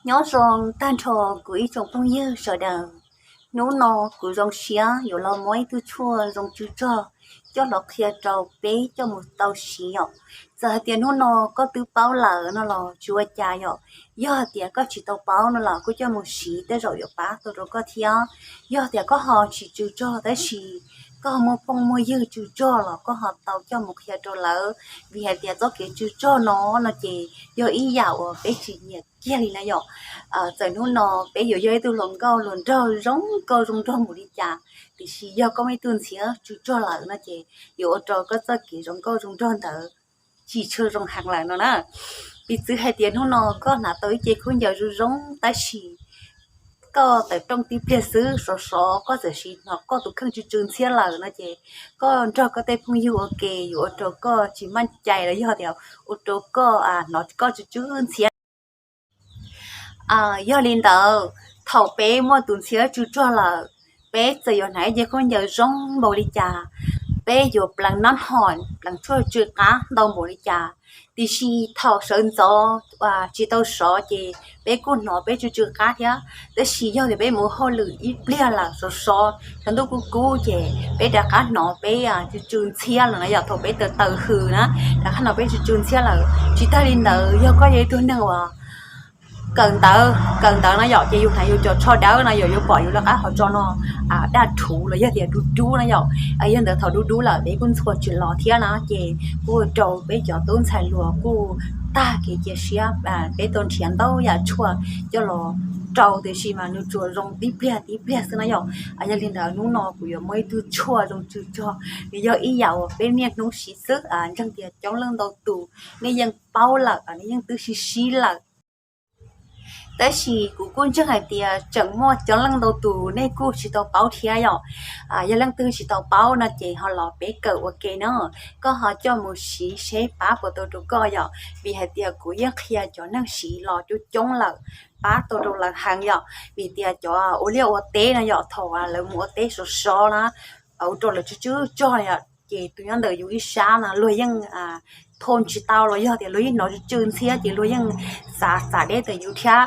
Nyob zoo tag nrho kuv ib tsoom phooj ywg sawv daws. Hnub no kuv zoo siab yuav los muab ib tug tshuaj zoo tsw tsog coj los qhia rau peb coj mus tau siv yom. Txawm hais tias hnub no koj twb paub lawm no los tsis ua cas yom. Yog hais tias koj tsis tau paub no los kuj coj mus siv tej zaum yuav pab tau rau koj thiab. Yog tias koj ho tsis tsw tsog tab sis koj ho muaj phooj muaj ywg tsw tsog los koj ho tau coj mus qhia rau lawv, vim hais tias txoj kev tsw tsog no no ces yog ib yam uas peb tsis nyiam kiag li na yom. Txawm hnub no peb yuav yog ib tug hluas nkauj hluas nraug zoo nkauj zoo nraug npaum li cas, tiam sis yog koj muaj ib tug ntxhiab tsw tsog lawm no ces yuav ua rau koj txoj kev zoo nkauj zoo nraug ntawd tsis tshua zoo heev lawm no na. Piv txwv hais tias hnub no koj hnav tau ib ce khaub ncaws zoo zoo tab sis koj tawm rooj tib pliag xwb, sov sov koj txawm siv hnov koj tus kheej tsw tsw ntxhiab lawm no ces koj nrog koj tej phooj ywg ua ke yuav ua rau koj tsis maj cai los yog tias ua rau koj hnov koj tsw tsw ntxhiab. Yog li ntawd, thaum peb muaj tus ntxhiab tsw tsog lawm, peb txawm yuav hnav ib ce khaub ncaws zoo npaum li cas, peb yuav pleev nab hom pleev tshuaj tsw qab ntau npaum li cas, tiam sis thaum sawv ntxov tsis tau sov ces peb kuj hnov peb tsw tsw qab thiab. Tab sis yog tias peb mus hauj lwm ib pliag lawm sov sov tsaus ntuj kub kub ces peb rov qab hnov peb tsw tsw ntxhiab lawm na yom. Thaum peb taws taws hws na, rov qab hnov peb tsw tsw ntxhiab lawm. Tsis tag li ntawd, yog koj yog ib tug neeg uas kawm ntawv kawm ntawv na yom, ces yus hnav yus cov tsho dawb na yom, yuav pom yus lub qab hauv tso no daj rhuv los yog tias dub dub na yom. Yog ntawd thaum dub dub lawm peb kuj ntxhua tsis los thiab na ces kuj ua rau peb cov tub ntxhais hluas kuj tag kev cia siab. Peb tau nrhiav ntau yam tshuaj coj los rau tiam sis mas nws tsuas zoo tib pliag tib pliag xwb na yom. Yog li ntawd hnub no kuv yuav muaj ib tug tshuaj zoo tsw tsog, nws yog ib yam uas peb niaj hnub siv xwb, ntseeg tias coob leej ntau tus nej yeej paub lawm, nej yeej twb sib sib lawm. Tab sis kuv kuj ntseeg hais tias tseem muaj coob leej ntau tus nej kuj tsis tau paub thiab yom. Yog leej twg tsis tau paub no ces ho los peb kawm ua ke na. Koj ho coj mus siv seb pab puas tau rau koj yom, vim hais tias kuv yeej qhia cov neeg siv los coob coob lawm, pab tau rau lawv heev yom. Vim tias cov ua liaj ua teb no yom, thaum lawv mus ua teb sov sov na, ua rau lawv tsw tsw tsog yom, ces tus nyob ntawm yus ib sab no luag yeej thoo tsis tau los yog tias luag yeej hnov tsw tsw ntxhiab ces luag yeej xav txav deb ntawm yus thiab.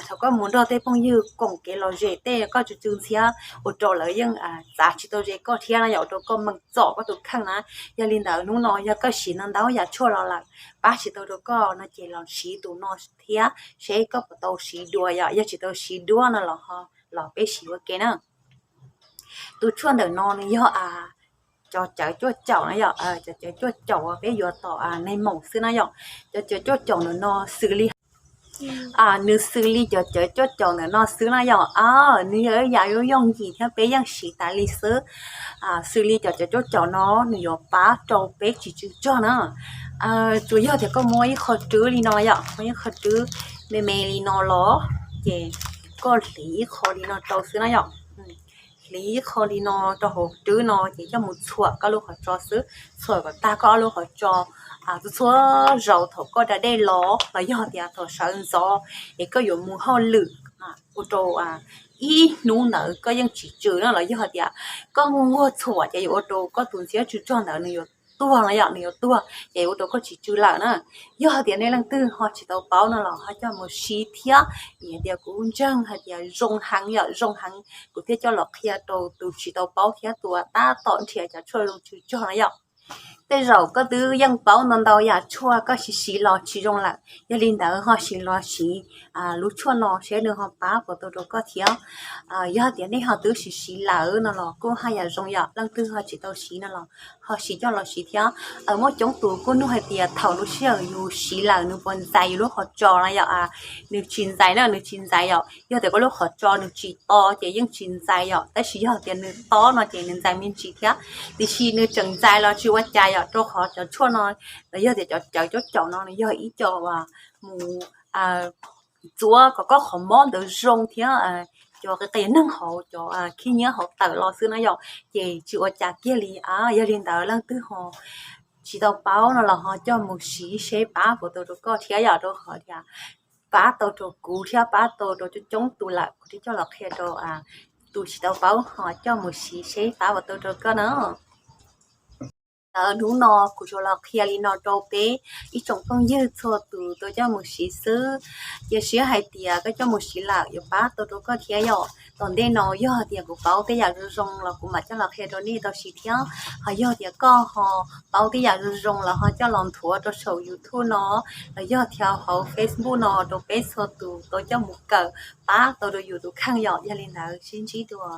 Thaum koj mus nrog tej phooj ywg koom kev lom zem tej koj tsw tsw ntxhiab ua rau lawv yeej txav tsis tau ze koj thiab no yom, ua rau koj meem txom koj tus kheej na. Yog li ntawd hnub no yog koj siv no ntau yam tshuaj los lawm pab tsis tau rau koj no ces los siv tus no thiab seb koj puas tau siv dua yom. Yog tsis tau siv dua no los ho los peb siv ua ke na. Tus tshuaj ntawm no nws yog cov cawv cuaj caum na yom, cov cawv cuaj caum uas peb yuav tom neeg maum xwb na yom. Cov cawv cuaj caum ntawm no xws li nws xws li cov cawv cuaj caum ntawm no xwb na yom. Nws yog ib yam yooj yooj yim thiab peb yeej siv tas li xwb. Xws li cov cawv cuaj caum no nws yuav pab rau peb tsis tsw tsog na. Tsuas yog tias koj muab ib qho rwb li no yom, muab ib qho rwb me me li no los ces koj hliv ib qho li no rau xwb na yom. Hliv ib qho li no rau hauv rwb no ces coj mus txhuam koj lub qhov tso xwb, txhuam kom tag koj ob lub qhov tso txhua txhua zaus thaum koj da dej los los yog tias thaum sawv ntxov es koj yuav mus hauj lwm, ua rau ib hnub ntawd koj yeej tsis tsw na los yog tias koj nquag nquag txhuam ces yuav ua rau koj tus ntxhiab tsw tsog ntawd nws yuav tuag no yom, nws yuav tuag ces yuav ua rau koj tsis tsw lawm na. Yog hais tias nej leej twg ho tsis tau paub no los ho coj mus siv thiab, vim hais tias kuv ntseeg hais tias zoo heev yom, zoo heev kuv thiaj coj los qhia rau tus tsis tau paub thiab tus tab tom nrhiav cov tshuaj zoo tsw tsog na yom. Tej zaum koj twb yeej paub ntau ntau yam tshuaj koj siv siv los tsis zoo lawm, yog li ntawd ho siv los siv lub tshuaj no seb nws ho pab puas tau rau koj thiab. Yog tias nej ho twb siv siv lawm no los kuj haj yam zoo yom, leej twg ho tsis tau siv no los ho siv coj los siv thiab. Muaj coob tus kuj nug hais tias thaum lub sij hawm yus siv lawm nws puas ntxais yus lub qhov tso na yom. Nws tsis ntxais na, nws tsis ntxais yom. Yog tias koj lub qhov tso nws tsis to ces yeej tsis ntxais yom, tab sis yog tias nws to no ces nws ntxais me ntsis thiab. Tiam sis nws tseem ntxais los tsis ua cas yom, rau qhov cov tshuaj no los yog tias cov cawv cuaj caum no nws yog ib co mus ntxuav kom koj qhov mob ntawd zoo thiab cov qias qias neeg hauv cov khib nyiab hauv tawm los xwb na yom, ces tsis ua cas kiag li. Yog li ntawd leej twg ho tsis tau paub no los ho coj mus siv seb pab puas tau rau koj thiab yom, rau qhov tias pab tau rau kuv thiab pab tau rau coob coob tus lawm, kuv thiaj coj los qhia rau tus tsis tau paub ho coj mus siv seb pab puas tau rau koj na. Hnub no kuv tsuas los qhia li no rau peb ib tsoom phooj ywg txhua tus tau coj mus siv xwb. Cia siab hais tias koj coj mus siv lawm yuav pab tau rau koj thiab yom. Tom ntej no yog tias kuv paub tej yam zoo zoo los kuv mam coj los qhia rau nej tau siv thiab. Ho yog tias koj ho paub tej yam zoo zoo los ho coj los nthuav rau saum YouTube no, los yog thiab hauv Facebook no rau peb txhua tus tau coj mus kawm pab tau rau yus tus kheej yom. Yog li ntawd sib ntsib dua.